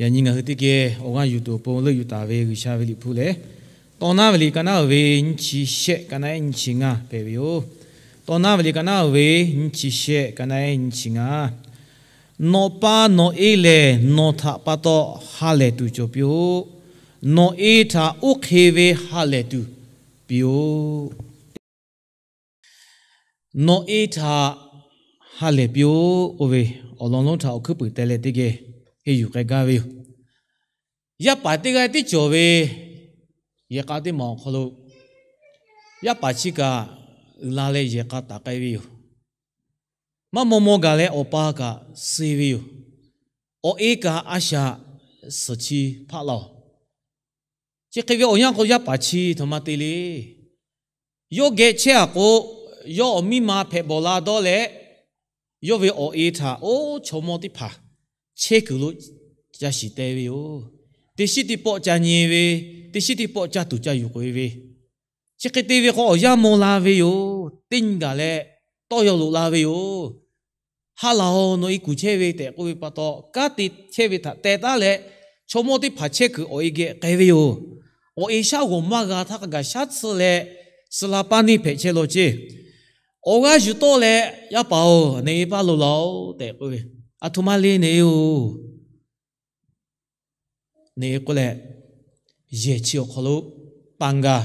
Yaꞈ nyi ngaˬ hui teˇ geh awˬ g'aˇ yuˬ tuˬ awˬ pon leuˆ yuˬ taˍ ve G'uiˬsha ve liꞈ hpu lehˬ, Tawˇ naˉ ve liꞈ ka naˉ uiˍ ve nyiˇ chi shehˆ ka naˉ ehˉ nyiˇ chi ngaˇ hpehꞈ ve yoˬ. Tawˇ naˉ ve liꞈ ka naˉ uiˍ ve nyiˇ chi shehˆ ka naˉ ehˉ nyiˇ chi ngaˇ. Nawˬ pa nawˬ e lehˬ, nawˬ htaꞈ pa taw ha lehˬ tuˬ cawˬ piˇ-oˆ. Nawˬ e htaꞈ oˇ hk'e ve ha lehˬ tuˬ piˇ-oˆ. Nawˬ e htaꞈ ha lehˬ piˇ-oˆ k'oˆ ve awˬ lawn lonˉ htaꞈ awˬ hkuiˉ puiˍ teh leh teˇ geh henˇ yuˬ k'ai gaˇ ve yoˬ. Yaˇ paˍ teˇ g'aˇ tiˉ cawˬ ve yehˬ k'a teˇ maˬ awˬ hk'aw lo, yaˇ paˍ chi kaꞈ uiˍ la leh yehˬ k'a taˍ k'ai ve yoˬ. Maˇ maw maw gaˬ leh awˬ pa kaꞈ suh ve yoˬ. Awˬ e kaꞈ a shaꞈ suhˍ chi hpaˆ laˇ-oˬ. Chi hk'e ve awˬ yanˇ k'o, yaˇ paˍ chi htaꞈ maˇ te le. Yawˇ geh chehˇ-a k'o, yawˇ awˬ miˇ ma hpehꞈ bawˬ la dawˇ leh, yawˇ ve awˬ e htaꞈ oˇ chaw mawˇ teˇ hpaˍ chehˇ kuiˬ lo ca shiˍ teh ve yoˬ. Teˇ shiˉ teˇ pawˆ ca nyi ve, teˇ shiˉ teˇ pawˆ ca tuˬ ca yuˬ k'oꞈ-e ve, chi hk'e te ve k'o, awˬ yanˇ maw la ve yoˬ. Teˇ nyi gaˬ leh tawˇ yaw loꞈ la ve yoˬ. Ha laˬ-oˬ, nawˬ e kuˬ chehˇ ve tehꞈ k'oˆ ve pa taw, kanˉ te chehˇ ve htaꞈ teh taˉ leh, chaw mawˇ teˇ hpaˍ chehˇ kuiˬ awˬ e geh k'ai ve yoˬ. Awˬ e shaˉ g'awˬ maˇ g'a htaˇ hk'a gaˬ shaˉ tsuhˇ leh, suh la paˇ neˇ hpehꞈ chehˇ law ceˇ. Awˬ g'aˇ yuˬ tawˆ leh, Yaˇ paˍ-oˬ, nawˬ e paˇ loꞈ laˬ-oˬ tehꞈ k'oˆ ve, A htoꞈ ma le nawˬ e-oˬ. Nawˬ e k'oˆ leh, yehˬ chi awˬ hk'aw lo paˍ gaˬ,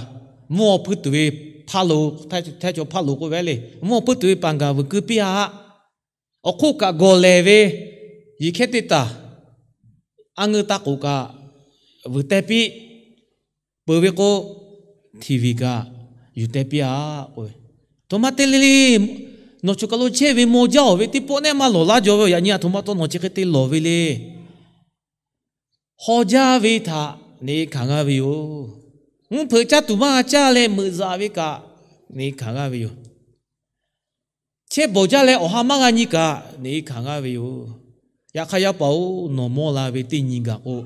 mvuhˇ awˬ hpui tuˬ ve hpaˇ loˍ, htaiˇ cawˬ hpaˇ loˍ k'oˆ ve le, mvuhˇ awˬ hpui tuˬ ve paˍ gaˬ vuiˬ keu piˇ-a. Awˬ hk'oˆ kaꞈ gawˬ lehˬ ve, yeˬ hkehˇ teˇ taˍ, a ngeu ta k'oˍ kaꞈ vuiˬ teh piˇ, peuˬ ve k'o, TV kaꞈ yuˬ teh piˇ-a k'oˆ ve, Aˬ htoꞈ ma te le le. Nawˬ choˬ kaˬ lo chehˇ ve maw jaˇ-oˬ ve teˇ pawˆ nehˆ maˇ lawˬ laˇ jaw ve yoˬ. Yaꞈ nyi aˬ htoꞈ ma taw nawˬ chi hk'e te lawˬ ve le. Haw jaˇ ve htaꞈ nawˬ e hkanˍ g'aˇ ve yoˬ. Mvuhˇ hpeuꞈ caˇ tuˬ maˇ g'a caˇ leh meuꞈ zaꞈ ve kaꞈ nawˬ e hkanˍ g'aˇ ve yoˬ. Chehˇ bawˬ jaˇ leh awˬ ha maˇ g'a nyi kaꞈ nawˬ e hkanˍ g'aˇ ve yoˬ. Yaꞈ hk'aˇ, yaˇ paˍ-oˬ, nawˬ mawˇ la ve teˇ nyi gaˬ k'o,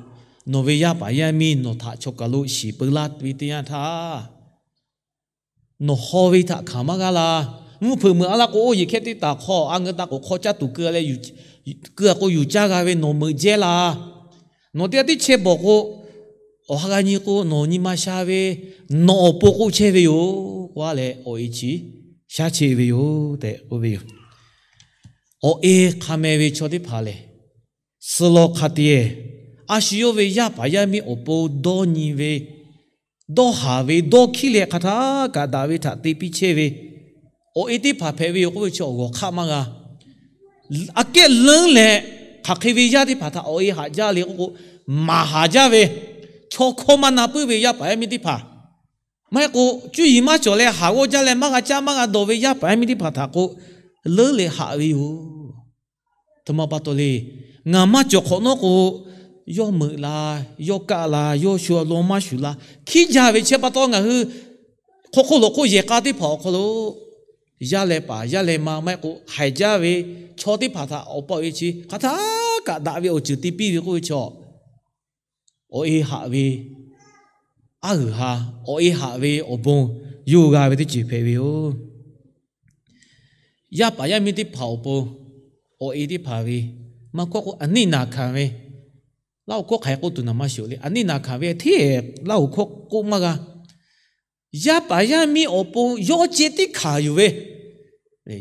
nawˬ ve yaˇ paˍ yaˇ miˇ nawˬ htaꞈ choˬ kaˬ lo shiˍ peu laˇ ve teˇ yanˇ htaˇ, nawˬ haw ve htaꞈ hkanˍ maˇ g'aˇ laˇ. Mvuhˇ hpeuꞈ meuꞈ a laˇ k'o, oˇ yeˬ hkehˇ teˇ taˍ hk'aw a ngeu ta k'oˍ hk'aw caˇ tuˬ keu leh, keu-a k'o yuˬ caˇ g'a ve nawˬ meuꞈ jehˇ laˇ. Nawˬ teˇ g'aˇ tiˉ chehˇ bawˬ k'o, awˬ ha g'a nyi k'o nawˬ nyi ma sha ve, nawˬ awˬ pon k'oˆ chehˇ ve yoˬ k'oˆ-a leh, awˬ e chi shaˉ chehˇ ve yoˬ tehꞈ k'oˆ ve yoˬ. Awˬ e hk'a meh ve chaw teˇ hpaˍ lehˬ, suh law hk'a te-e, a shu yawˇ ve yaˇ paˍ yaˇ miˇ awˬ pon dawˇ nyi ve, dawˇ haˍ ve, dawˇ hkiˉ leh hk'aˬ htaˇ kaꞈ daꞈ ve htaꞈ te piˇ chehˇ ve awˬ e teˇ hpaˍ hpehꞈ ve yoˬ k'oˆ ve chi awˬ g'awˬ hk'aˆ maˇ g'a. Aꞈ kehˉ leuˉ leh, hk'aˬ hk'e ve yaˇ teˇ hpaˍ htaꞈ awˬ e haꞈ jaˇ le k'oˆ k'o, maˍ haˍ jaˇ ve, chaw hkawˇ maˇ na puiˉ ve yaˇ paˍ yaˇ miˇ teˇ hpaˍ, maˇ heˆ k'o cuˇ yiˍ maˇ cawˬ leh haˍ g'awˇ jaˇ leh maˇ g'a caˇ maˇ g'a dawˬ ve yaˇ paˍ yaˇ miˇ teˇ hpaˍ htaꞈ k'o, leuˉ leh haꞈ ve yoˬ. Aˬ htoꞈ ma pa taw le. Ngaˬ maˇ cawˬ hk'awꞈ nawˉ k'o, yawˇ meuꞈ la, yawˇ kaˆ la, yawˇ shu law maˇ shuˍ la, hkiˉ jaˇ ve chi pa taw ngaˬ hui hk'aw hk'oˆ lawˬ hk'oˆ yehˬ k'a teˇ hpaˍ awˬ hk'aw lo, yaˇ leh paˍ yaˇ leh ma maˇ heˆ k'o haiˬ jaˇ ve chaw teˇ hpaˍ htaꞈ awˬ pa awˬ e chi hk'aˬ htaˇ kaꞈ daꞈ ve awˬ ceuˬ te piˇ ve k'oˆ ve chaw, awˬ e haꞈ ve aˉ g'uiˬ ha, awˬ e haꞈ ve awˬ bon yawˇ g'a ve teˇ ceuˬ hpehꞈ ve yoˬ. Yaˇ paˍ yaˇ miˇ teˇ hpaˍ awˬ pon, awˬ e teˇ hpaˍ ve maˇ kawˆ k'o, aˬ neˇ naˬ hkanˍ ve, Laˇ hoꞈ hkawˇ hk'aˬ hk'e k'oˆ tuˬ naˍ maˇ shiˍ le. Aˬ neˇ naˬ hkanˍ ve hteˇ Laˇ hoꞈ hkawˇ k'oˆ maˇ g'a. Yaˇ paˍ yaˇ miˇ awˬ pon yawˇ ceh tiˉ hkanˍ yuˬ ve,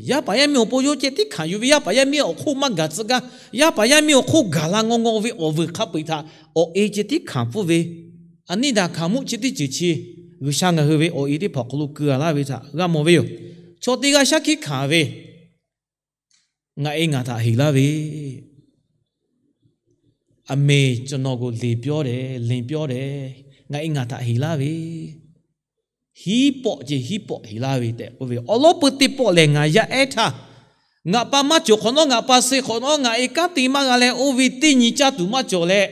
yaˇ paˍ yaˇ miˇ awˬ pon yawˇ ceh tiˉ hkanˍ yuˬ ve, yaˇ paˍ yaˇ miˇ awˬ hk'oˆ maˇ gaˬ tcuh gaˇ, yaˇ paˍ yaˇ miˇ awˬ hk'oˆ gaˬ la ngaw ngaw ve awˬ vuiˬ hk'a peu-eˬ htaꞈ awˬ e ceh tiˉ hkanˍ pfuhˇ ve, aˬ neˇ naˬ hkanˍ mvuhˇ chi teˇ ceuˬ chi G'uiˬsha ngaˬ hui ve awˬ e teˇ hpaˍ awˬ hk'aw lo keu-a laˇ ve htaꞈ g'a mawˬ ve yoˬ. Chaw teˇ g'aˇ shaˉ hkiˆ hkanˍ ve, ngaˬ e ngaˬ htaꞈ heˍ laˇ ve, အမေကျွန်တော်ကို လိမ်ပြောတယ်၊ လိမ်ပြောတယ်, ngaˬ e ngaˬ htaꞈ heˍ laˇ ve, hiˉ pawˆ ceh hiˉ pawˆ heˍ laˇ ve tehꞈ k'oˆ ve, awˬ lawn peuˬ teˇ pawˆ lehˬ ngaˬ yaˇ ehˉ htaˇ, ngaˬ pa maˇ cawˬ hk'awꞈ nawˉ, ngaˬ pa suh hk'awꞈ nawˉ, ngaˬ e kanˉ te maˇ g'a leh oˇ ve teˇ nyi caˇ tuˬ maˇ cawˬ leh,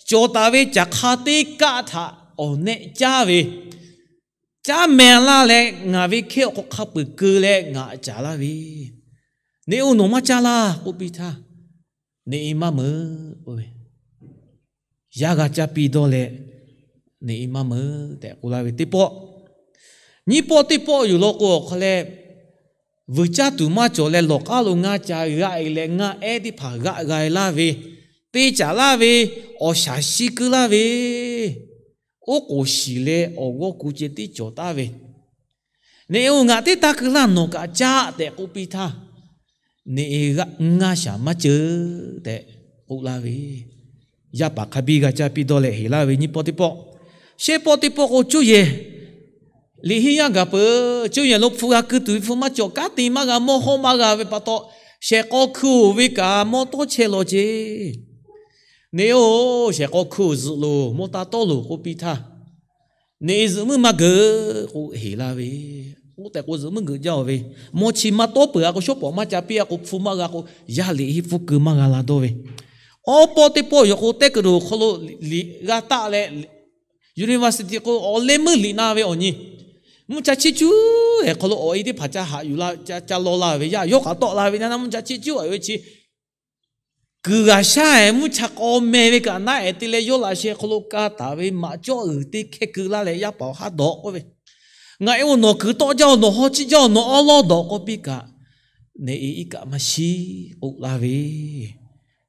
cawˬ taˍ ve caˬ hk'a teˇ kaˆ htaꞈ awˬ nehˆ caˇ ve, caˉ meh laˇ leh ngaˬ ve hkehˇ awˬ hk'aw hk'a peu-eˬ keu leh ngaˬ caˍ laˇ ve, neꞈ-oˬ, nawˬ maˇ caˇ laˇ k'oˆ piˇ htaˇ, neꞈ-e maˇ meuꞈ k'oˆ ve, yaˇ g'a caˇ piˇ dawˇ leh, neꞈ-e maˇ meuꞈ tehꞈ k'oˆ laˇ ve teˇ pawˆ. Nyiˇ pawˆ teˇ pawˆ yoˬ law k'o, awˬ hk'aw leh vuiˬ caˇ tuˬ maˇ cawˬ leh lawˬ k'aˉ lo ngaˇ ca g'aˆ-e leh ngaˇ ehˉ teˇ hpaˍ g'aˆ g'a-e laˇ ve, te caˍ laˇ ve, awˬ shaˍ shi keu laˇ ve, oˉ k'oˍ shiˍ leh awˬ g'awˇ ku ceh tiˉ cawˬ taˍ ve, neꞈ-e-oˬ, ngaˬ teˇ taˇ keu laˇ, nawˬ kaꞈ caˇ tehꞈ k'oˆ piˇ htaˇ, neꞈ-e g'aˇ ngaˇ shaˍ maˇ ceuˬ tehꞈ k'oˆ laˇ ve, yaˇ paˍ hk'a biˇ g'a caˇ piˇ dawˇ leh heˍ laˇ ve nyiˇ pawˆ teˇ pawˆ. Shehˆ pawˆ teˇ pawˆ k'o, cuˇ yehˬ liꞈ henˇ yaˇ gaˬ peuˬ. Cuˇ yehˬ lo hpu g'a keu tuˬ ve hpu maˇ cawˬ, kanˉ te maˇ g'a, mawˇ hawˉ maˇ g'a ve pa taw, shehˍ k'aw hkui-oˬ ve kaꞈ mawˇ tawˇ chehˇ law ceˇ. Neꞈ-e-oˬ, shehˍ k'aw hkui-oˬ, zuhꞈ loˬ, mawˇ taˇ tawˉ loˬ k'oˆ piˇ htaˇ, neꞈ-e zuhꞈ muiˉ maˇ geuꞈ k'o heˍ laˇ ve, oˇ tehꞈ k'o zuhꞈ muiˉ geuꞈ jaˇ-oˬ ve, mawˇ chi maˇ tawˉ peuˬ-a k'o, shawˉ pawˍ maˇ ca piˇ-a k'o, hpu maˇ g'a k'o, yaˇ liꞈ henˇ hpu keu maˇ g'a la dawˇ ve. Awˬ pawˆ teˇ pawˆ yoˬ k'o, teˇ kuiˬ doˬ hk'aw lo liꞈ g'a taˆ leh, university k'o, awˬ leh meuˇ liꞈ na ve awˬ nyi, mvuhˇ cha chiˇ cuˉ-ehˍ hk'aw lo awˬ e teˇ hpaˍ ca haꞈ yuˬ la, ca, ca law la ve, yaˇ yawˇ k'aꞈ tawˆ la ve, na mvuhˇ cha chiˇ cuˉ-a ve chi kuiˬ g'aꞈ shaˉ-ehˍ, mvuhˇ cha k'aw meh ve kaꞈ naˉ-ehˍ te leh, yawˇ laꞈ sheh hk'aw lo ka taˍ ve maꞈ cawˇ uiˍ teˇ hkehˇ keu laˇ leh, yaˇ paˍ-oˬ, haˉ dawꞈ k'oˆ ve, Ngaˬ e-oˬ, nawˬ kuiˬ tawˆ jaˇ-oˬ, nawˬ haw chiˇ jaˇ-oˬ, nawˬ awˉ lawˉ dawꞈ k'oˆ piˇ kaꞈ, neꞈ-e iˉ kaˆ maˇ shiˉ k'oˆ laˇ ve,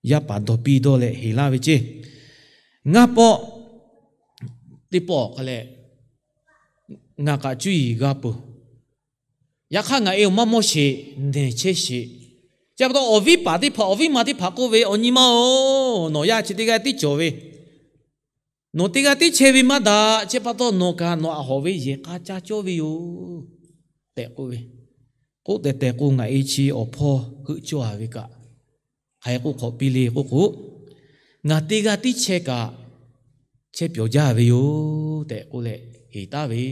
yaˇ paˍ dawˬ piˇ dawˇ leh heˍ laˇ ve ceˇ. Ngaˇ pawˆ teˇ pawˆ hk'a leh, ngaˬ kaꞈ cuˇ yiˍ g'a peuˬ. Yaꞈ hk'aˇ, ngaˬ e-oˬ, maˇ mawˇ sheˍ, nehˬ chehˇ sheˍ. Chi pa taw, awˬ viˉ paˍ teˇ hpaˍ, awˬ viˉ ma teˇ hpaˍ k'oˆ ve, Awˬ nyi ma-oˬ, nawˬ yaˇ chi teˇ g'aˇ tiˉ cawˬ ve, nawˬ teˇ g'aˇ tiˉ chehˇ ve maˇ daꞈ. Chi pa taw, nawˬ kaꞈ nawˬ aꞈ hawˍ ve yehˬ k'a caˇ cawˇ ve yoˬ tehꞈ k'oˆ ve. K'oˆ tehˬ tehˬ k'o, ngaˬ e chi awˬ hpawˇ heuˆ cawˇ-a ve kaꞈ, hk'aˬ hk'e k'oˆ hk'awꞈ piˇ le k'oˆ k'o, ngaˬ teˇ g'aˇ tiˉ chehˇ kaꞈ chehˇ pyawˬ jaˇ ve yoˬ tehꞈ k'oˆ leh heˍ taˍ ve.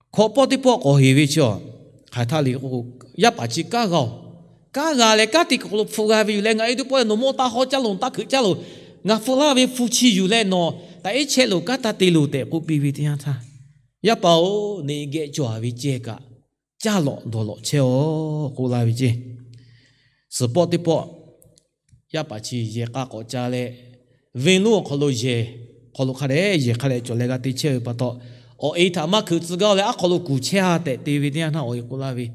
Hkawꞈ pawˆ teˇ pawˆ k'awꞈ heˍ ve chi-a, hk'aˬ htaˇ le k'o, yaˇ paˍ chi kanˉ g'a-oˬ, kanˉ g'a leh kanˉ te kuiˬ hk'aw lo hpu g'a ve yuˬ leh, Ngaˬ e teˇ pawˆ lehˬ nawˬ mawˇ taˇ hawˉ caˇ loˬ, taˇ hkeuꞈ caˇ loˬ, ngaˬ hpu laˇ ve hpu chi yuˬ leh nawˬ taꞈ eˉ chehˇ loˬ, kanˉ taˇ te loˬ tehꞈ k'oˆ piˇ ve teˇ yanˇ htaˇ, Yaˇ paˍ-oˬ, neꞈ geh cawˬ-a ve ceh kaꞈ, caˇ lawꞈ dawˬ lawꞈ chehˇ-oˬ k'oˆ laˇ ve ceˇ. Suhˍ pawˆ teˇ pawˆ, yaˇ paˍ chi yehˬ k'a k'awꞈ ca leh, venˇ lonˉ awˬ hk'aw lo yehˬ, hk'aw lo hk'a dehꞈ yehˬ hk'a dehꞈ cawˬ leh g'a te chehˇ ve pa taw, awˬ e htaꞈ maˇ hkeuꞈ tcuh gaˇ-oˬ leh, aˉ hk'aw lo kuˬ chehˇ-a tehꞈ te ve teˇ yanˇ htaˇ, awˬ e k'oˆ laˇ ve,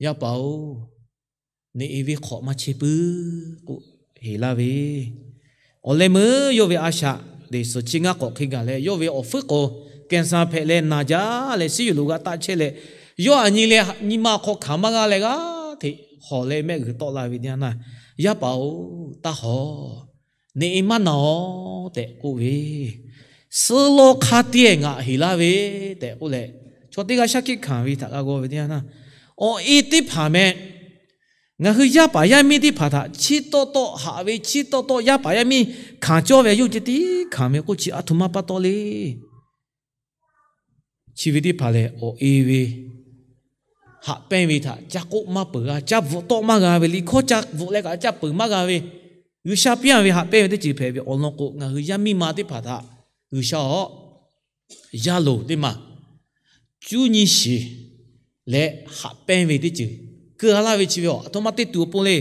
Yaˇ paˍ-oˬ, neꞈ e ve hk'awꞈ maˇ chehˇ puiˉ k'oˆ heˍ laˇ ve, awˬ leh meuˇ yawˇ ve a shaꞈ teꞈ suhˍ chi ngaˇ k'awꞈ hk'e gaˬ leh, yawˇ ve awˬ fuiˉ k'awꞈ cancer hpehꞈ leh naˬ jaˇ leh, suhˉ yuˬ loꞈ g'a taˆ chehˇ leh, yawˇ aꞈ nyi leh nyi ma awˬ hk'aw hkanˍ maˇ g'a leh g'aˇ hteꞈ hawˬ leh mehˆ g'uiˬ tawˆ la ve teˇ yanˇ htaˇ, Yaˇ paˍ-oˬ, taˇ hawˬ, neꞈ e maˇ naˬ-oˬ tehꞈ k'oˆ ve, suhˉ lawˇ hk'a teˇ ngaˬ heˍ laˇ ve tehꞈ k'oˆ leh, chaw teˇ g'aˇ shaˉ hkiˆ hkanˍ ve htaꞈ g'a g'aw ve teˇ yanˇ htaˇ, awˬ e teˇ hpaˍ meh ngaˬ hui yaˇ paˍ yaˇ miˇ teˇ hpaˍ htaꞈ chiˇ tawˆ tawˆ haꞈ ve, chiˇ tawˆ tawˆ yaˇ paˍ yaˇ miˇ hkanˍ cawˇ ve a yawˇ ceh tiˉ hkanˍ ve k'oˆ chi a htoꞈ ma pa taw le. Chi ve teˇ hpaˍ lehˬ, awˬ e ve haꞈ pehnˇ ve htaꞈ ca k'oˆ maˇ peuˬ g'a, ca bvuhꞈ tawˆ maˇ g'a ve, liꞈ hkawˇ ca bvuhꞈ leh kaꞈ ca peuˬ maˇ g'a ve, G'uiˬsha piˇ-a ve haꞈ pehnˇ ve teˇ ceuˬ hpehꞈ ve awˬ lawn k'o, ngaˬ hui yaˇ miˇ ma teˇ hpaˍ htaꞈ G'uiˬsha-oˬ, yaˇ loˍ teˇ maˬ cuˇ nyi shiˍ leh haꞈ pehnˇ ve teˇ ceuˬ keu-a laˇ ve chi ve a htoꞈ ma te tuˬ awˬ pon le.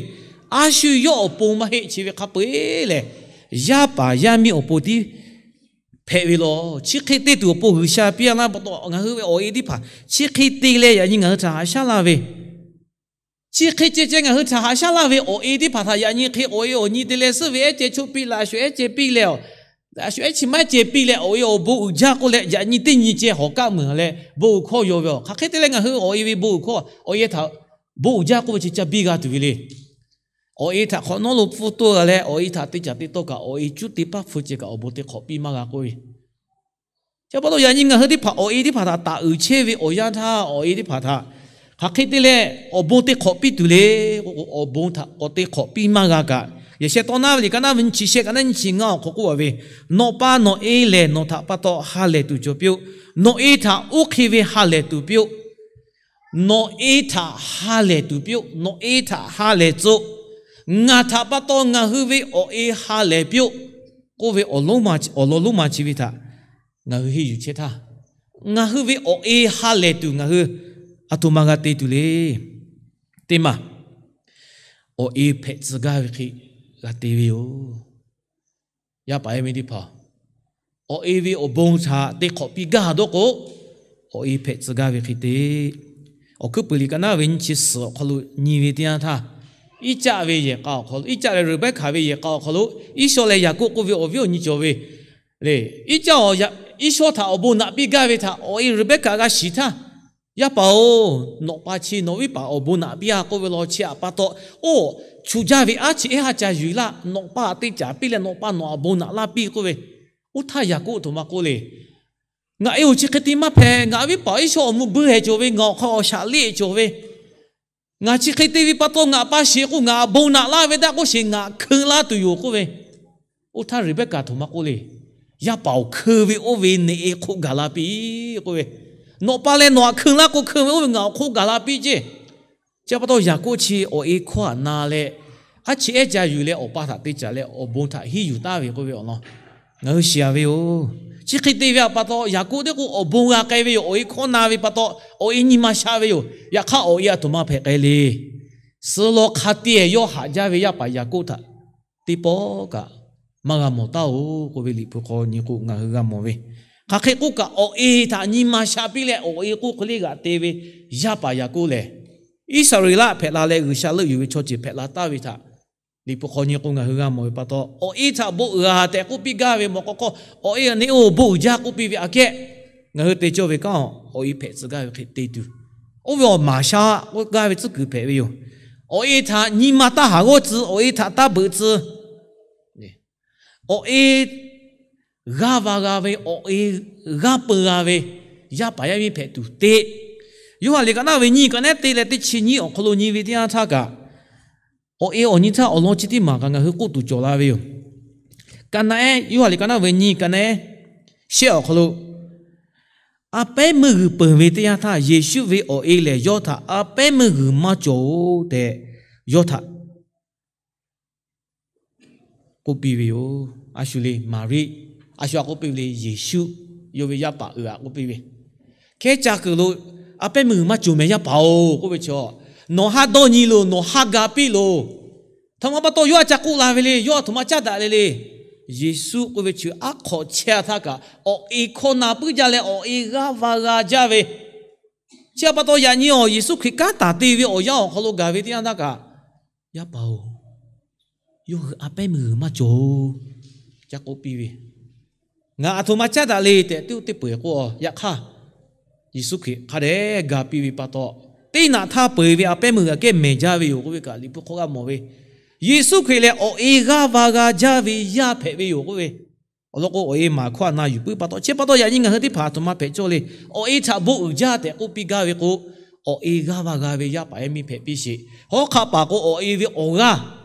A shu yawˇ awˬ pon maˇ heˆ. Chi ve hk'a peu-eˬ lehˬ, yaˇ paˍ yaˇ miˇ awˬ pon tiˉ hpehꞈ ve law. Chi hk'e te tuˬ awˬ pon G'uiˬsha piˇ-a laˇ pa taw, ngaˬ hui ve awˬ e teˇ hpaˍ chi hk'e te leh yaꞈ nyi ngaˬ hui htaꞈ haꞈ shaˉ laˇ ve, chi hk'e ceh ceh ngaˬ hui htaꞈ haꞈ shaˉ laˇ ve awˬ e teˇ hpaˍ htaꞈ yaꞈ nyi hk'e awˬ e awˬ nyi te leh suhˉ ve ehˉ ceh choˆ piˇ leh, a shu ehˉ ceh piˇ leh, a shu ehˉ chi maˇ ceh piˇ leh awˬ e awˬ bon uiˍ jaˇ k'oˆ leh, yaꞈ nyi teˇ nyi ceh hawˍ kaˆ meuˬ leh bon uiˍ hkawˇ yaw ve a. Hk'aˬ hk'e te leh ngaˬ hui awˬ e ve bon uiˍ hkawˇ, awˬ e htaꞈ bon uiˍ jaˇ k'oˆ ve chi ca biˇ g'a tuˬ ve le. Awˬ e htaꞈ hk'awꞈ nawˉ lo pfuhˇ toˇ g'a leh, awˬ e htaꞈ te caˍ te tawˇ kaꞈ, awˬ e cuˉ te paˇ hpu ceh kaꞈ awˬ bon te hk'awꞈ piˇ maˇ g'a k'oˆ ve. Chi pa taw yaꞈ nyi ngaˬ hui teˇ hpaˍ awˬ e teˇ hpaˍ htaꞈ taˍ uiˍ chehˇ ve awˬ yanˇ htaˇ, awˬ e teˇ hpaˍ htaꞈ hk'aˬ hk'e te leh awˬ bon te hk'awꞈ piˇ tuˬ le k'o, awˬ bon htaꞈ k'awꞈ te hk'awꞈ piˇ maˇ g'a kaꞈ, Yaꞈ sheh tawˇ naˉ ve liꞈ ka naˉ ve nyiˇ chi shehˆ ka naˉ nyiˇ chi ngaˇ awˬ hk'aw k'oˆ a ve, Nawˬ pa nawˬ e lehˬ nawˬ htaꞈ pa taw ha lehˬ tuˬ cawˬ piˇ-oˆ. Nawˬ e htaꞈ oˇ hk'e ve ha lehˬ tuˬ piˇ-oˆ. Nawˬ e htaꞈ ha lehˬ tuˬ piˇ-oˆ. Nawˬ e htaꞈ ha lehˬ tcuh. Ngaˬ htaꞈ pa taw ngaˬ hui ve awˬ e ha lehˬ piˇ-oˆ k'oˆ ve awˬ lawn lonˉ ma chi ve htaꞈ ngaˬ hui henˇ yuˬ chehˇ htaˇ, ngaˬ hui ve awˬ e ha lehˬ tuˬ ngaˬ hui a htoꞈ ma g'a te tuˬ le. Teˇ maˬ, awˬ e hpehꞈ tcuh gaˇ ve hk'e g'a te ve yoˬ. Yaˇ paˍ yaˇ miˇ teˇ hpaˍ, awˬ e ve awˬ bon htaꞈ te hk'awꞈ piˇ gaˇ dawˇ k'o, awˬ e hpehꞈ tcuh gaˇ ve hk'e te. Awˬ hkuiˉ puiˍ liꞈ ka naˉ ve nyiˇ chi suhˍ awˬ hk'aw lo nyi ve teˇ yanˇ htaˇ, Iˉcaˆ ve yehˬ k'a awˬ hk'aw lo, Iˉcaˆ leh Reˍbehˇkaˍ ve yehˬ k'a awˬ hk'aw lo, Iˉsawˇ leh Yaˍkoˆ k'oˆ ve awˬ viˉ awˬ nyi cawˬ ve le. Iˉcaˆ, Iˉsawˇ htaꞈ awˬ bon naꞈ piˇ gaˇ ve htaꞈ awˬ e Reˍbehˇkaˍ g'a shiˍ htaˇ, Yaˇ paˍ-oˬ, nawˬ pa chi nawˬ viˉ paˍ awˬ bon naꞈ piˇ-a k'oˆ ve law chi htaꞈ pa taw, oˇ, chu jaˇ ve aˉ chi ehˉ haˉ ca yuˬ laˇ, nawˬ pa htaꞈ te caˍ piˇ leh nawˬ pa nawˬ awˬ bon naꞈ laˇ piˇ k'oˆ ve. Oˇ htaˇ Yaˍkoˆ aˬ htoꞈ ma k'oˆ le. Ngaˬ e-oˬ, chi hk'e te maˇ hpehꞈ. Ngaˬ viˉ paˍ Iˉsawˇ awˬ mvuh buiˇ heh cawˬ ve, ngaˬ awˬ hk'aw awˬ shaꞈ leˆ cawˬ ve, ngaˬ chi hk'e te ve pa taw ngaˬ pa sheˍ k'o ngaˬ awˬ bon naꞈ laˇ ve daꞈ k'oˆ sheˍ, ngaˬ hkeu laˇ tuˬ yoˬ k'oˆ ve. Oˇ htaˇ Reˍbehˇkaˍ aˬ htoꞈ ma k'oˆ le. Yaˇ paˍ-oˬ, hkeu ve oˇ ve neꞈ e hk'oˆ gaˬ la piˇ k'oˆ ve. Nawˬ pa leh nawˬ htaꞈ hkeu laˇ k'o hkeu ve oˇ ve ngaˬ awˬ hk'oˆ gaˬ la piˇ ceˇ. Chi pa taw Yaˍkoˆ chi awˬ e hkawˇ htaꞈ na leh, aˉ chi ehˉ ca yuˬ leh awˬ pa htaꞈ te caˍ leh awˬ bon htaꞈ hiˉ yuˬ taˍ ve k'oˆ ve awˬ lawn ngaˬ hui shiˍ-a ve yoˬ. Chi hk'e te ve htaꞈ pa taw Yaˍkoˆ teˇ k'o awˬ bon g'a k'ai ve yoˬ. Awˬ e hkawˇ na ve pa taw awˬ e nyi ma sha ve yoˬ. Yaꞈ hk'aˇ awˬ e aˬ htoꞈ ma hpehꞈ k'ai le. Suh law hk'a te yawˇ haꞈ jaˇ ve yaˇ paˍ Yaˍkoˆ htaꞈ teˇ pawˆ kaꞈ maˇ g'a mawˬ taˉ-oˬ k'oˆ ve Liꞈ hpu hk'aw nyi k'o ngaˬ hui g'a mawˬ ve. Hk'aˬ hk'e k'oˆ kaꞈ, awˬ e htaꞈ nyi ma sha piˇ leh awˬ e k'oˆ hk'e le g'aꞈ te ve yaˇ paˍ Yaˍkoˆ lehˬ, Iˉsaˍreˍlaˆ hpehꞈ la leh G'uiˬsha leuˆ yuˬ ve chaw ceuˬ hpehꞈ la taˍ ve htaꞈ Liꞈ hpu hk'aw nyi k'o ngaˬ hui g'a mawˬ ve pa taw, awˬ e htaꞈ bon uiˍ-a tehꞈ k'oˆ piˇ gaˇ ve mawˬ k'aw hk'aw, awˬ e neꞈ-oˬ, bon uiˍ jaˇ k'oˆ piˇ ve aꞈ kehˉ, ngaˬ hui te cawˇ ve kanˉ awˬ e hpehꞈ tcuh gaˇ ve hk'e te tuˬ, oˇ ve awˬ maˍ sha k'oˆ gaˇ ve tcuhˉ kuiˬ hpehꞈ ve yoˬ. Awˬ e htaꞈ nyi ma taˇ haˍ g'awˇ tcuh, awˬ e htaꞈ taˇ beuꞈ tcuh, awˬ e g'aˇ va g'a ve, awˬ e g'aˇ peu g'a ve yaˇ paˍ yaˇ miˇ hpehꞈ tuˬ te. Yoˇhanˬ liꞈ ka naˉ ve nyiˇ ka naˉ te leh teˇ chi nyiˇ awˬ hk'aw lo nyi ve teˇ yanˇ htaˇ kaꞈ, awˬ e awˬ nyi htaˇ awˬ lawn chi teˇ maˬ kaꞈ ngaˬ hui k'oˆ tuˬ cawˬ la ve yoˬ. Ka naˉ ehˉ, Yoˇhanˬ liꞈ ka naˉ ve nyiˇ ka naˉ ehˉ shehˆ awˬ hk'aw lo, a pehˉ meuˇ g'uiˬ peuˬ ve teˇ yanˇ htaˇ Yeˍsuˆ ve awˬ e lehˬ yawˇ htaꞈ a pehˉ meuˇ g'uiˬ maˇ cawˬ-oˬ tehꞈ yawˇ htaꞈ k'oˆ piˇ ve yoˬ. A shu le Maˍriˆ, a shu htaꞈ k'oˆ piˇ ve le Yeˍsuˆ, yawˇ ve yaˇ paˍ uiˍ htaꞈ k'oˆ piˇ ve, hkehˉ caˇ kuiˬ lo a pehˉ meuˇ g'uiˬ maˇ cawˬ mehˍ yaˇ paˍ-oˬ k'oˆ ve chaw, nawˬ haˉ dawˇ nyi loˬ, nawˬ haˉ ga piˇ loˬ. Htaꞈ ma pa taw yawˇ a ca k'oˆ la ve le, yawˇ aˬ htoꞈ ma caˉ daꞈ le le. Yeˍsuˆ k'oˆ ve chi aˉ hk'awꞈ chehˇ htaˇ kaꞈ awˬ e hkawˇ na puiˉ jaˇ leh awˬ e g'aˇ va g'a jaˇ ve. Chi htaꞈ pa taw yaꞈ nyi awˬ Yeˍsuˆ Hkriꞈ kanˉ taˍ te ve awˬ yanˇ awˬ hk'aw lo gaˬ ve teˇ yanˇ htaˇ kaꞈ, yaˇ paˍ-oˬ, yawˇ hui a pehˉ meuˇ g'uiˬ maˇ cawˬ-oˬ, ca k'oˆ piˇ ve, ngaˬ aˬ htoꞈ ma caˉ daꞈ le tehꞈ teˇ oˇ teˇ peu-eˬ k'oˆ-a. Yaꞈ hk'aˇ, Yeˍsuˆ Hkriꞈ hk'a dehꞈ ga piˇ ve pa taw, teˇ naꞈ htaˇ peu-eˬ ve a pehˉ meuˇ g'uiˬ aꞈ kehˉ mehˬ jaˇ ve yoˬ k'oˆ ve kaꞈ Liꞈ hpu hk'aw g'a mawˬ ve. Yeˍsuˆ Hkriꞈ lehˬ awˬ e g'aˇ va g'a jaˇ ve yaˇ hpehꞈ ve yoˬ k'oˆ ve. Awˬ lawn k'o awˬ e maˍ hkawˇ htaꞈ na yuˬ puiˉ pa taw, chi pa taw yaꞈ nyi ngaˬ hui teˇ hpaˍ aˬ htoꞈ ma hpehꞈ cawˇ le. Awˬ e htaꞈ bon uiˍ jaˇ tehꞈ k'oˆ piˇ gaˇ ve k'o, awˬ e g'aˇ va g'a ve yaˇ paˍ yaˇ miˇ hpehꞈ piˇ sheˍ. Hawˉ hk'aˆ paˍ k'o awˬ e ve awˬ g'aˇ,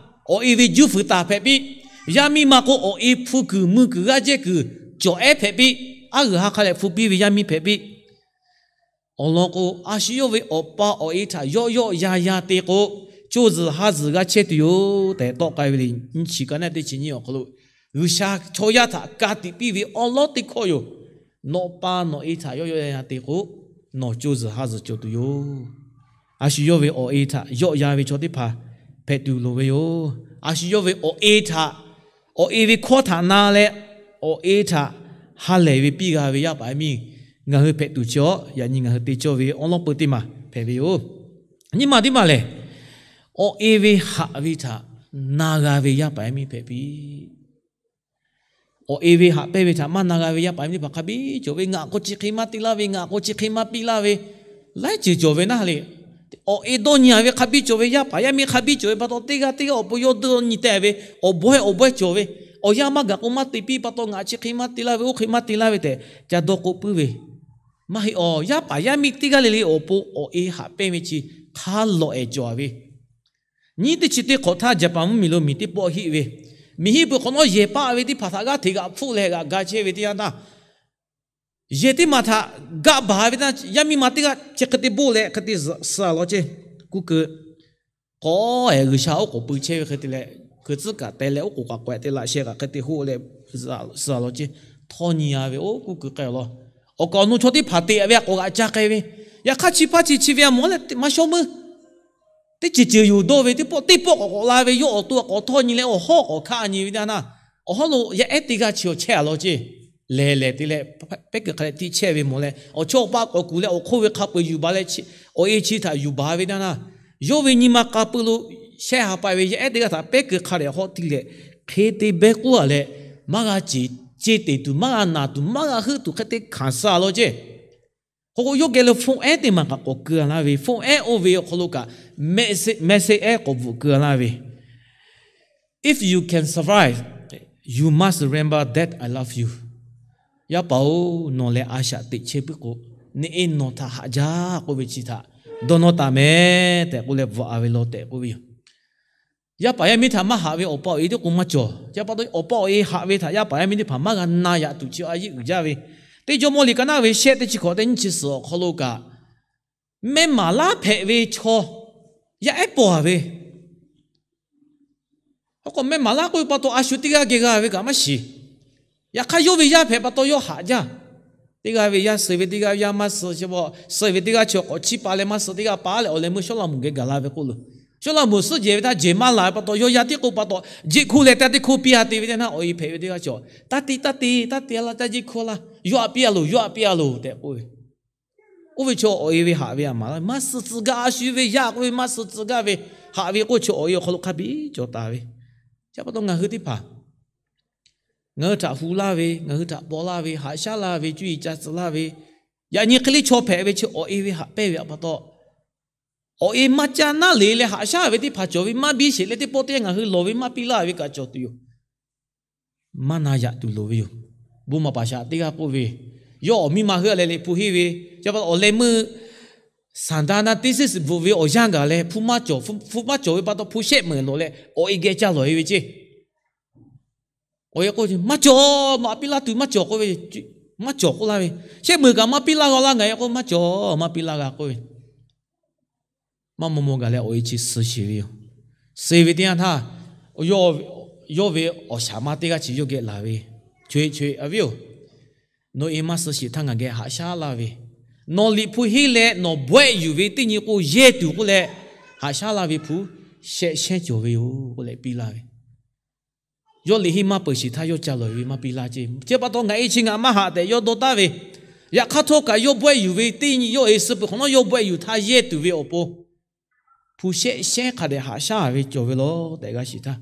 awˬ e ve juˇ fuiˍ taˍ hpehꞈ piˇ. Yaˇ miˇ ma k'o awˬ e hpu kuiˬ mui kuiˬ g'aˇ jehˇ kuiˬ cawˬ ehˉ hpehꞈ piˇ. Aˉ g'uiˬ ha hk'a lehˬ hpu piˇ ve yaˇ miˇ hpehꞈ piˇ. Awˬ lawn k'o, a shu yawˇ ve awˬ pa awˬ e htaꞈ yawˆ yawˆ yan yan te k'o, co zuhˬ ha zuhˬ g'a chehˇ tuˬ yoˬ tehꞈ tawˆ k'ai ve le. Nyiˇ chi ka naˉ teˇ chi nyiˇ awˬ hk'aw lo, G'uiˬsha chaw yaˇ htaꞈ ka tiꞈ piˇ ve awˉ lawˉ teˇ hkawˇ yoˬ. Nawˬ pa nawˬ e htaꞈ yawˆ yawˆ yan yan te k'o, nawˬ co zuhˬ ha zuhˬ cawˬ tuˬ yoˬ. A shu yawˇ ve awˬ e htaꞈ yawˆ yan ve chaw teˇ hpaˍ hpehꞈ tuˬ loˍ ve yoˬ. A shu yawˇ ve awˬ e htaꞈ, awˬ e ve hkawˇ htaꞈ na leh, awˬ e htaꞈ ha lehˬ ve piˇ g'a ve yaˇ paˍ yaˇ miˇ ngaˬ hui hpehꞈ tuˬ chi awˬ yaꞈ nyi ngaˬ hui te cawˇ ve awˉ lawˉ peu teˇ maˬ hpehꞈ ve yoˬ. Nyiˇ maˬ teˇ maˬ lehˬ, awˬ e ve haꞈ ve htaꞈ na g'a ve yaˇ paˍ yaˇ miˇ hpehꞈ piˇ. Awˬ e ve haꞈ pehnˇ ve htaꞈ maˇ na g'a ve yaˇ paˍ yaˇ miˇ teˇ hpaˍ hk'a biˇ cawˬ ve, ngaˬ k'o chi hk'e maˇ te laˇ ve, ngaˬ k'o chi hk'e maˇ piˇ laˇ ve, laiˉ ceuˬ cawˬ ve naˉ le. Awˬ e dawˇ nyi-a ve hk'a biˇ cawˬ ve, yaˇ paˍ yaˇ miˇ hk'a biˇ cawˬ ve pa taw, teˇ g'aˇ teˇ g'aˇ awˬ pon yawˇ dawˇ nyi teh ve, awˬ bawehˇ awˬ bawehˇ cawˬ ve, awˬ yanˇ maˇ gaˬ k'o maˇ te piˇ pa taw, ngaˬ chi hk'e maˇ te laˇ ve, oˇ hk'e maˇ te laˇ ve tehꞈ ca dawˇ k'oˆ puiˉ ve. Maˇ heˆ awˬ, yaˇ paˍ yaˇ miˇ teˇ g'aˇ le le awˬ pon awˬ e haꞈ pehnˇ ve chi hk'a lawꞈ-ehˍ cawˬ ve. Nyiˇ teˇ chi teˇ hk'awꞈ htaˇ, Jaˍpaˍ mvuhˇmiˬ lo miˬ teˇ pawˆ heˆ ve, miˬ hiˆ peuˬ hk'awꞈ nawˉ yehˬ paˆ ve teˇ hpaˍ htaꞈ g'aˇ hteꞈ g'aꞈ hpfuhˆ leh g'aꞈ ga chehˇ ve teˇ yanˇ htaˇ, yehˬ teˇ maˬ htaꞈ gaˆ baˬ ve htaˇ, yaˇ miˇ ma teˇ g'aˇ chi hk'e te boˆ leh hk'e te suh-a law ceˇ. Kuˇ keu k'awꞈ-e G'uiˬsha oˉ k'oˍ pui chehˇ ve hk'e te leh, hkui tcuhˉ kaꞈ teh leh oˉ k'oˍ kaꞈ k'awehꞈ te laꞈ sheh kaꞈ hk'e te hoˆ leh suh-a law ceˇ. Htawˇ nyi-a ve oˇ kuˇ keu k'ai awˬ lawn, awˬ kaˍ awˬ nu chaw teˇ hpaˍ teꞈ ve a k'awꞈ g'aꞈ ca k'ai ve. Yaꞈ hk'aˇ chi hpaˇ chi chi ve a mawˬ leh maˇ shawˉ meuˇ teˇ ceuˬ ceuˬ yoˬ dawˇ ve, teˇ pawˆ teˇ pawˆ k'awꞈ k'awꞈ la ve, yawˇ awˬ to k'awꞈ htawˇ nyi leh awˬ hawˉ k'awꞈ hkanˇ nyi ve teˇ yanˇ htaˇ, awˬ hawˉ lo yaˇ ehˉ teˇ g'aˇ chi awˬ chehˇ-a law ceˇ. Lehˬ lehˬ te leh, pehˉ kuiˬ hk'a leh tiˇ chehˇ ve mawˬ leh, awˬ chawˇ awˬ paˆ k'awꞈ kuˬ leh awˬ hk'oˆ ve hk'a peu-eˬ yuˬ baˬ leh, awˬ e chi htaꞈ yuˬ baˬ ve teˇ yanˇ htaˇ, yawˇ ve nyi ma k'a peu lo shehˆ ha pa ve yaˇ ehˉ teˇ g'aˇ htaꞈ pehˉ keu hk'a dehꞈ hawˆ tiˇ leh, hk'e te behˇ k'oˆ a leh, maˇ g'a ceˬ, ceˇ teꞈ tuˬ, maˇ g'a naˬ tuˬ, maˇ g'a heuˆ tuˬ hk'e te hkanˍ suh a law ceˇ. K'o k'o, yawˇ geh lo phone ehˉ teˇ maˬ kaꞈ k'awꞈ keu a laˇ ve, phone ehˉ oˇ ve awˬ hk'aw lo kaꞈ message, message ehˉ k'awꞈ bvuhꞈ keu a laˇ ve, If you can survive, you must remember that I love you. Yaˇ paˍ-oˬ, nawˬ lehˬ a shaꞈ teꞈ chehˇ puiˉ k'o, neˇ e nawˬ htaꞈ haꞈ jaˇ k'oˆ ve chi htaꞈ dawˇ nawˇ taˍ mehˍ tehꞈ k'oˆ leh bvuhꞈ a ve law tehꞈ k'oˆ ve yoˬ. Yaˇ paˍ yaˇ miˇ htaꞈ maˇ haꞈ ve awˬ pa awˬ e teˇ k'o maˇ cawˬ. Yaˇ pa taw awˬ pa awˬ e haꞈ ve htaꞈ yaˇ paˍ yaˇ miˇ teˇ hpaˍ maˇ g'a na yaꞈ tuˬ chi a yeˇ uiˍ jaˇ ve. Teˇ Jawˇmawˇ liꞈ ka naˉ ve shehˆ teˇ chi hkawꞈ teˇ nyiˇ chi suhˍ awˬ hk'aw lo kaꞈ, mehˇ maˍ laˇ hpehꞈ ve chaw yaˇ ehˉ paw a ve, aˬ k'o mehˇ maˍ laˇ k'oˆ ve pa taw a shu teˇ g'aˇ geh g'a ve kaꞈ maˇ shiˍ. Yaꞈ hk'aˇ, yawˇ ve yaˇ hpehꞈ pa taw yawˇ haꞈ jaˇ. Teˇ g'aˇ ve yaˇ suh ve teˇ g'aˇ yaˇ maˇ suh, chi pa suh ve teˇ g'aˇ chi k'awꞈ chiˇ pa leh maˇ suh, teˇ g'aˇ pa leh awˬ leh meuˇ Sawˉlaꞈmonˍ geh gaˬ la ve k'oˆ lo, Sawˉlaꞈmonˍ suhˉ jehˬ ve htaˇ jehˬ maˇ laˬ ve pa taw, yawˇ yaˇ tiˉ k'oˆ pa taw, jeˆ hkuˇ leh taˇ teˇ hkuˇ piˇ a te ve teˇ naˇ, awˬ e hpehꞈ ve teˇ g'aˇ cawˬ, Taˇ te, taˇ te, taˇ te a laˇ, taˇ jeˆ hkuˇ laˇ, yawˇ aꞈ piˇ a loˬ, yawˇ aꞈ piˇ a loˬ tehꞈ k'oˆ ve. Oˇ ve chaw awˬ e ve haꞈ ve aꞈ maˍ laˇ, maˇ suh tcuh gaˇ, a shu ve yaˇ k'oˆ ve maˇ suh tcuh gaˇ ve, haꞈ ve k'oˆ chaw awˬ e awˬ hk'aw lo hk'a biˇ cawˬ taˍ ve. Chi pa taw ngaˬ hui teˇ hpaˍ, ngaˬ hui htaꞈ hu laˇ ve, ngaˬ hui htaꞈ paw laˇ ve, haꞈ shaˉ laˇ ve, cuˇ yiˍ ca tcuh laˇ ve, yaꞈ nyi hk'e le chaw hpehꞈ ve chi awˬ e ve haꞈ pehnˇ ve pa taw, awˬ e maˇ caˇ naˉ le leh haꞈ shaˉ ve teˇ hpaˍ cawˬ ve maˇ biˇ sheˍ leh, teˇ pawˆ teˇ yanˇ ngaˬ hui lawˬ ve maˇ piˇ laˇ ve kaꞈ cawˬ tuˬ yoˬ. Maˇ na yaꞈ tuˬ loˍ ve yoˬ. Bon maˍ paˍ shaꞈ teˇ g'aˇ k'oˆ ve, yawˇ awˬ miˇ ma heuˆ a leh liꞈ hpu henˇ ve, chi pa taw awˬ leh meuˇ Saˍdaˍnaˍ teˇ seˇ bvuhꞈ ve awˬ yanˇ gaˬ leh hpu maˇ cawˬ, hpu maˇ cawˬ ve pa taw hpu shehˆ meuˍ lawˬ leh awˬ e geh ca lawˬ e ve ceˇ. Awˬ e k'o, maˇ cawˬ, maꞈ piˇ laˇ tuˬ maˇ cawˬ k'oˆ ve, maˇ cawˬ k'oˆ laˇ ve, shehˆ meuˍ kaꞈ maˇ piˇ laˇ g'a laˇ, ngaˬ e k'o maˇ cawˬ, maˇ piˇ laˇ g'a k'oˆ ve, maˇ maw maw gaˬ leh awˬ e chi suh sheˍ ve yoˬ. Suh ve teˇ yanˇ htaˇ, yawˇ ve awˬ shaˍ ma teˇ g'aˇ chi yawˇ geh laˬ ve, Cho-e, cho-e, a viˉ-oˬ, nawˬ e maˇ suh sheˍ htaˇ ngaˬ geh haꞈ shaˉ laˇ ve, nawˬ liꞈ hpu henˇ leh nawˬ bawehˆ yuˬ ve teˇ nyi k'o yehˇ tuˬ k'oˆ leh, haꞈ shaˉ laˇ ve hpu shehˆ shehˉ cawˬ ve yoˬ k'oˆ leh piˇ laˇ ve. Yawˇ liꞈ henˇ maˇ peuˬ sheˍ htaˇ yawˇ ca lawˬ ve maˇ piˇ laˇ ceˇ. Chi pa taw ngaˬ e chi ngaˬ maˇ haꞈ tehꞈ yawˇ dawˇ taˍ ve. Yaꞈ hk'aˇ htawˇ kaꞈ yawˇ bawehˆ yuˬ ve teˇ nyi, yawˇ e suh peuˬ hk'awꞈ nawˉ yawˇ bawehˆ yuˬ htaˇ yehˇ tuˬ ve awˬ pon, hpu shehˆ shehˉ hk'a dehꞈ haꞈ shaˉ ve cawˬ ve law tehꞈ g'a shiˍ htaˇ,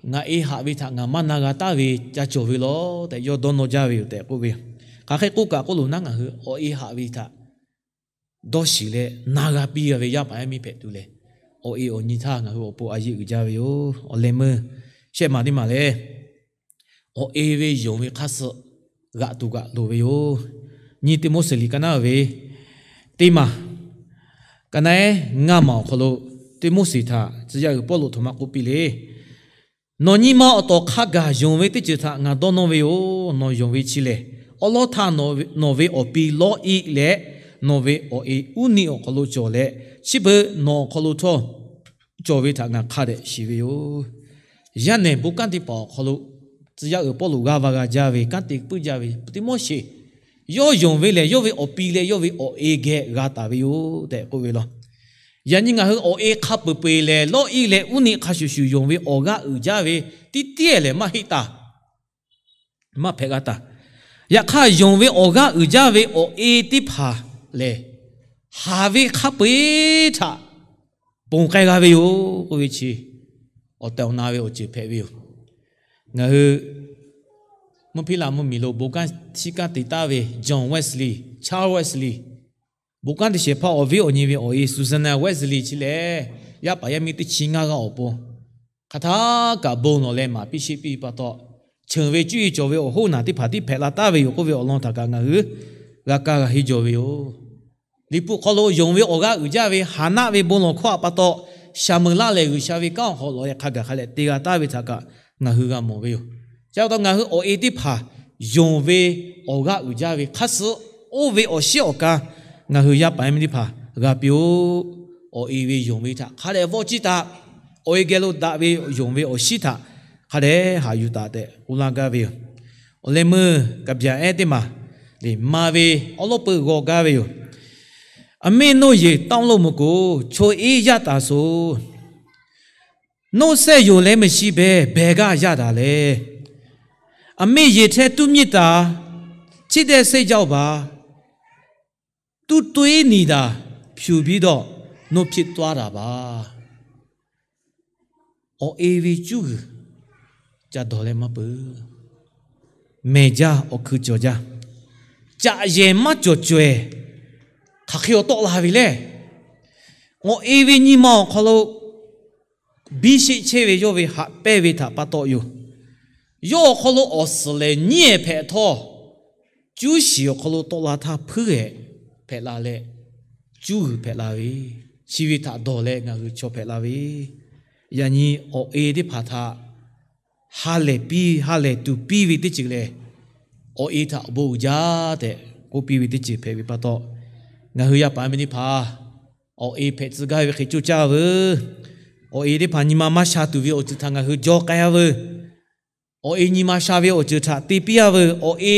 ngaˬ e haꞈ ve htaꞈ ngaˬ maˇ na g'a taˍ ve ca cawˬ ve law tehꞈ yawˇ dawˇ nawˇ jaˇ ve yoˬ tehꞈ k'oˆ ve. Hk'aˬ hk'e k'oˆ kaꞈ k'oˆ loˬ naˉ, ngaˬ hui awˬ e haꞈ ve htaꞈ dawˇ shiˍ leh na g'a piˇ g'a ve yaˇ paˍ yaˇ miˇ hpehꞈ tuˬ lehˬ, awˬ e awˬ nyi htaˇ ngaˬ hui awˬ pon a yeˆ uiˍ jaˇ ve yoˬ. Awˬ leh meuˇ shehˆ maˬ teˇ maˬ lehˬ, awˬ e ve yonˍ ve hk'aˇ suh g'aꞈ tuˬ g'aꞈ loˍ ve yoˬ. Nyiˇ Tiˆmoˉseˍ liꞈ ka naˉ ve teˇ maˬ, ka naˉ ehˉ ngaˇ maˬ awˬ hk'aw lo Tiˆmoˉseˍ htaꞈ tcuh yaˇ uiˍ Pawˇluꞈ htoꞈ ma k'oˆ piˇ le. Nawˬ nyi ma awˬ tawˍ hk'a gaˬ yonˍ ve teˇ ceuˬ htaꞈ ngaˬ dawˇ nawˇ ve yoˬ. Nawˬ yonˍ ve chi lehˬ, awˉ lawˉ htaˇ nawˬ ve awˬ pi Lawˇiˆ leh nawˬ ve awˬ e Uˉniˆ awˬ hk'aw lo cawˬ leh, chi beuꞈ nawˬ awˬ hk'aw lo htawˇ cawˬ ve htaꞈ ngaˬ hk'a dehꞈ shiˍ ve yoˬ. Yaˇ nehˬ bon kanˉ teˇ hpaˍ awˬ hk'aw lo tcuh yaˇ uiˍ Pawˇluꞈ g'aˇ va g'a jaˇ ve kanˉ te puiˉ jaˇ ve Tiˆmoˉseˍ, yawˇ yonˍ ve lehˬ yawˇ ve awˬ pi leh yawˇ ve awˬ e geh g'a taˍ ve yoˬ tehꞈ k'oˆ ve law. Yaꞈ nyi ngaˬ hui awˬ e hk'a peu-eˬ peu-eˬ lehˬ, Lawˇiˆ leh Uˉniˆ hk'a shuˍ shuˍ yonˍ ve awˬ g'aˇ uiˍ jaˇ ve teˇ tiˉ lehˬ maˇ heˆ taˍ, maˇ hpehꞈ g'a taˍ. Yaꞈ hk'aˇ, yonˍ ve awˬ g'aˇ uiˍ jaˇ ve awˬ e teˇ hpaˍ lehˬ, haˍ ve hk'a peu-eˬ htaꞈ ponˬ k'ai g'a ve yoˬ k'oˆ ve chi awˬ tehˬ awˬ na ve awˬ ceuˬ hpehꞈ ve yoˬ. Ngaˬ hui mvuhˇ hpiˇ laꞈ mvuhˇ miˬ lo bon kanˉ shiˉ kanˉ te taˍ ve John Wesley, Charles Wesley, bon kanˉ te shehˍ hpaˇ awˬ viˉ awˬ nyi ve awˬ e Susanna Wesley chi lehˬ, yaˇ paˍ yaˇ miˇ teˇ chi ngaˇ g'aˇ awˬ pon hk'aˬ htaˇ kaꞈ bon lawˬ leh maˍ piˇ sheˆ piˇ pa taw, cheuˬ ve cuˇ yiˍ cawˬ ve awˬ hoˉ naˬ teˇ hpaˍ tiˉ hpehꞈ la taˍ ve yoˬ k'oˆ ve awˬ lawn htaꞈ kaꞈ ngaˬ hui g'a kaˇ g'a henˇ jaw ve yoˬ. Liꞈ hpu hk'aw lo yonˍ ve awˬ g'aˇ uiˍ jaˇ ve Haˍnaˆ ve bon lawˬ hkawˇ a pa taw, Saˍmeˍlaˆ lehˬ G'uiˬsha ve kanˉ awˬ hk'aw lo leh hk'a gaˬ hk'a leh te g'a taˍ ve htaꞈ kaꞈ ngaˬ hui g'a mawˬ ve yoˬ. Chi pa taw ngaˬ hui awˬ e teˇ hpaˍ yonˍ ve awˬ g'aˇ uiˍ jaˇ ve hk'a suh oˇ ve awˬ shiˉ awˬ ka ngaˬ hui yaˇ paˍ yaˇ miˇ teˇ hpaˍ g'a piˇ-oˆ. Awˬ e ve yonˍ ve htaꞈ hk'a dehꞈ vawˆ ciˇ taˍ. Awˬ e geh lo daꞈ ve yonˍ ve awˬ shiˉ htaꞈ hk'a dehꞈ haꞈ yuˬ taˍ tehꞈ k'oˆ laˇ gaˇ ve yoˬ. Awˬ leh meuˇ ka byaꞈ ehˉ teˇ maˬ lehˬ, ma ve awˉ lawˉ peuˇ g'aw gaˇ ve yoˬ. အမိၣ် နိၣ်ယိုၚ် တၢင်းအလုပ်မူကို ချို့ယွင်းရတတ်သော်, နှုတ်ဆက်ရုံလည်းမရှိဘဲ ဘယ်ကရတာလဲ။ အမိၣ် ရေထဲတူးမြစ်တာ ချစ်တဲ့စိတ်ကြောင့်ပါ။ သူ့သွေးနံၣ်သာ ဖြူပြီးတော့ နုတ်ဖြစ်သွားတာပါ။ Awˬ e ve cuˇ g'uiˬ ca dawˬ leh maˇ peuˬ. Mehˬ jaˇ, awˬ hkui cawˬ jaˇ. Caꞈ yehˬ maˇ cawˬ cawehˬ, hk'aˬ hk'e awˬ tawˆ la ve lehˬ, awˬ e ve nyi ma awˬ hk'aw lo biˇ sheˆ chehˇ ve yawˇ ve haꞈ pehnˇ ve htaꞈ pa taw yoˬ. Yawˇ awˬ hk'aw lo awˬ suhˍ lehˬ nyiˉ ehˍ hpehꞈ htawˇ, cuˇ shiˍ awˬ hk'aw lo tawˆ la htaˇ hpuiˉ ehˍ hpehꞈ la leh, cuˇ g'uiˬ hpehꞈ la ve, chi ve htaꞈ dawˬ leh ngaˬ hui chaw hpehꞈ la ve, yaꞈ nyi awˬ e teˇ hpaˍ htaꞈ ha lehˬ piˇ, ha lehˬ tuˬ piˇ ve teˇ ceuˬ lehˬ, awˬ e htaꞈ awˬ bon uiˍ jaˇ tehꞈ k'oˆ piˇ ve teˇ ceuˬ hpehꞈ ve pa taw, ngaˬ hui yaˇ paˍ yaˇ miˇ teˇ hpaˍ awˬ e hpehꞈ tcuh gaˇ ve hk'e coˇ caˇ veuˬ. Awˬ e teˇ hpaˍ nyi ma maˇ sha tuˬ ve awˬ ceuˬ htaꞈ ngaˬ hui jaw k'ai-a veuˬ. Awˬ e nyi ma sha ve awˬ ceuˬ htaꞈ te piˇ-a veuˬ. Awˬ e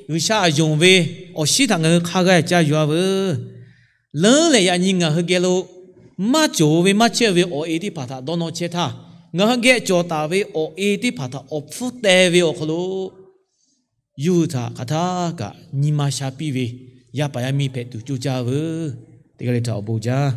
G'uiˬsha yonˍ ve awˬ shinˉ htaꞈ ngaˬ hui hk'a g'a ca yuˬ-a veuˬ. Leuˉ leh yaꞈ nyi ngaˬ hui geh lo maˇ cawˬ ve maˇ chehˇ ve awˬ e teˇ hpaˍ htaꞈ dawˇ nawˇ chehˇ htaˇ, ngaˬ hui geh cawˬ taˍ ve awˬ e teˇ hpaˍ htaꞈ awˬ hpfuhˇ teh ve awˬ hk'aw lo yawˇ hui htaꞈ hk'aˬ htaˇ kaꞈ nyi ma sha piˇ ve yaˇ paˍ yaˇ miˇ hpehꞈ tuˬ coˇ caˇ veuˬ. Teˇ g'aˇ le htaꞈ awˬ bon jaˇ.